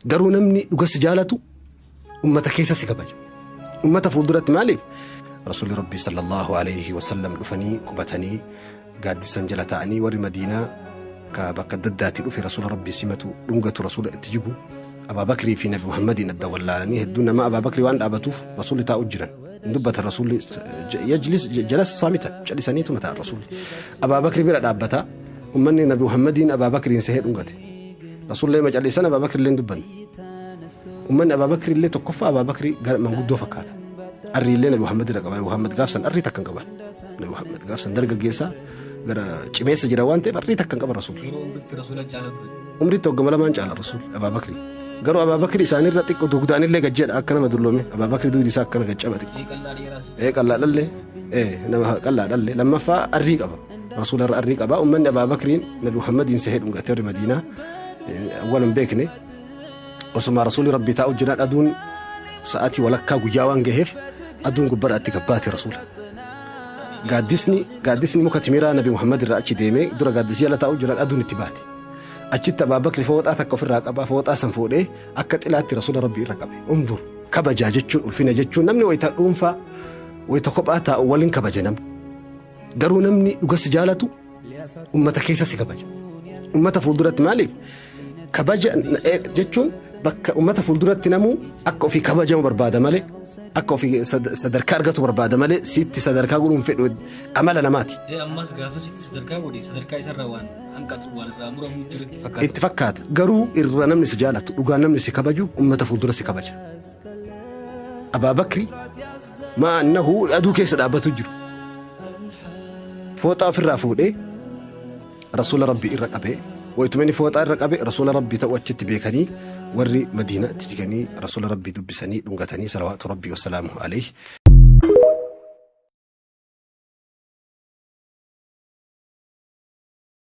Garuu namni dhuga si jaalatu ummata keessa si kabaja. Ummata fuulduratti maaliif? Rasuulli Rabbii sallallahu alayhi wa sallam dhufanii qubatanii gaaddisan jala ta'anii warri Madiinaa ka bakka adda addaatii dhufe Rasuula Rabbii simatu dhungatu Rasuula itti jigu Abaa Bakrii fi Nabi Muhammadiin adda wallaalanii hedduu nama Abaa Bakrii waan dhaabatuuf Rasuulli taa'u jiran. Hin dubbatan Rasuulli yajlis jalasa saamita callisaniituma ta'an Rasuulli. Abaa Bakrii bira dhaabbata ummanni Nabi Muhammadiin Abaa Bakriin sehee dhungate. Rasuulli ma callisan Abaa Bakri illee hin dubbanne. Ummanni Abaa Bakri illee tokkoffaa Abaa Bakri gara manguddoo fakkaata. Arrii illee Nabi Muhammad irra qaban. Nabi Muhammad gaafsan arrii takka hin qaban. Nabi Muhammad gaafsan dargaggeessa gara cimeessa jira waan ta'eef arrii takka hin qaban Rasuulli. Yeroo umritti Rasuula caala ture. Umritti hoggama lamaan caala Rasuulli Abaa Bakri. Garuu Abaa Bakri isaanirra xiqqoo dugdaan illee gajjeedha akka nama dulloome. Abaa Bakri dugdi isaa akkana gaccaba xiqqoo. Ee qal'aa dheeraas. Ee qal'aa dhallee ee nama qal'aa dhallee lammaffaa arrii qaba. Rasuula irra arrii qaba. Ummanni Abaa Bakriin Nabi Muhammadiin sehee dhungate warri Madiinaa awwal hin beekne. Osuma Rasuulli Rabbii taa'u jiran aduun sa'aatii walakkaa guyyaa waan gaheef aduun gubbarra itti gabbaate Rasuula. Gaaddisni muka timiraa Nabi Muhammad irraa achi deemee dura gaaddisi jala taa'u jiran aduun itti baate. Achitti Abaa Bakri fooxaa takka ofirraa qaba fooxaa san fuudhee akka xilaatti Rasuula Rabbii irra qabe. Undur kabajaa jechuun ulfina jechuun namni wayita dhuunfaa wayita kophaa taa'u waliin kabaja namni. Garuu namni dhuga si jaalatu ummata keessa si kabaja. Ummata fuulduratti maaliif? Kabaja jechuun bakka ummata fuulduratti namuu akka ofii kabajamu barbaada malee akka ofii sadarkaa argatu barbaada malee sitti sadarkaa godhuun fedhu amala namaati. Ammas gaafa sitti sadarkaa godhe sadarkaa isarraa waan hanqatu waan irraa muramuu jiru itti fakkaata. Itti fakkaata. Garuu irra namni si jaalatu dhugaan namni si kabaju ummata fuuldura si kabaja. Abaa Bakri maa annahu aduu keessa dhaabbatu jiru. Fooxaa ofirraa fuudhee Rasuula Rabbii irra qabee wayituma inni fooxaa irra qabe Rasuula Rabbii ta'uu achitti beekanii warri Madiinaatti jiganii Rasuula Rabbii dubbisanii dhungatanii salawaatu Rabbii wasalaamuhu alayhi.